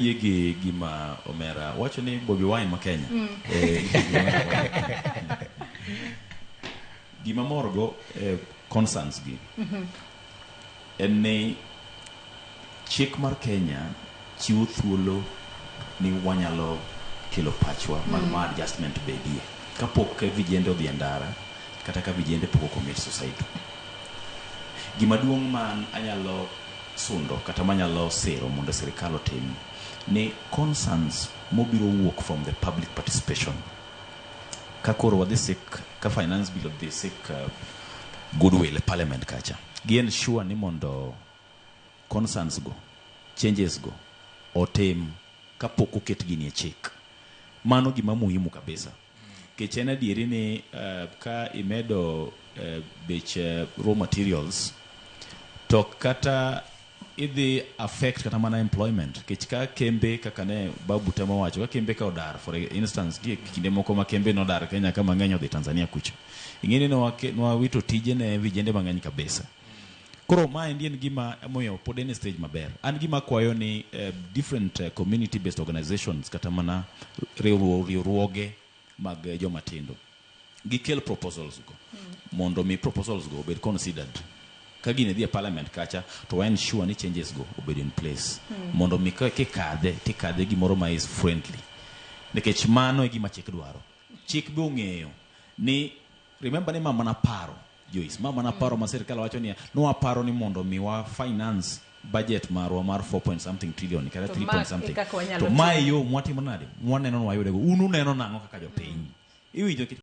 Yie gi gima omera wacho ni Bobi Wine ma Kenya. Gima morgo concerns gi en ni chik mar Kenya chiwo thuolo ni wanyalo kelo pachwa mag ma adjustment bedie kapok vijende odhi e ndara kata ka vijende pok ocommit suicide. Gima duong' man anyalo sundo kata manyalo siro mondo sirikal otim ni concerns mobiro wuok from the public participation ka koro wadhi seek ka finance bill odhi seek goodwill e parliament kacha gi ensure ni mondo concerns go, changes go otim kapok oket gini e chik. Mano gima muhimu kabisa nikech en adieri ni ka imedo bech raw materials to kata idhi affect kata mana employment, nikech ka kembe kaka ne Babu temo wacho, ka kembe ka odar, for instance, nitie kinde moko ma kembe nodar Kenya ka mang'eny odhi Tanzania kucho, ing'e ni nwawito tije ne vijende mang'eny kabisa. Koro maendi en gima momiyo pod en e stage maber. An gima akwayo ni different community based organizations kata mana riwruoge mag joma tindo gikel proposals go mondo mi proposals go obed considered ka gini dhi e parliament kacha, to wa ensure ni changes go obed in place mondo mi ka kikadhe tikadhe gimoro ma is friendly, nikech mano e gima chik dwaro. Chik be ong'eyo ni, remember ni ma mana paro, Joyce, ma mana paro ma sirikal wacho niya nwaparo ni mondo mi wa finance budget marwa mar 4 point something trillion kata To 3 ma point e something kaka wanyalo to mae timo. yo mwatimo nade, mwaneno ni wayudego. Un uneno nang'o kaka jopiny iwinjo?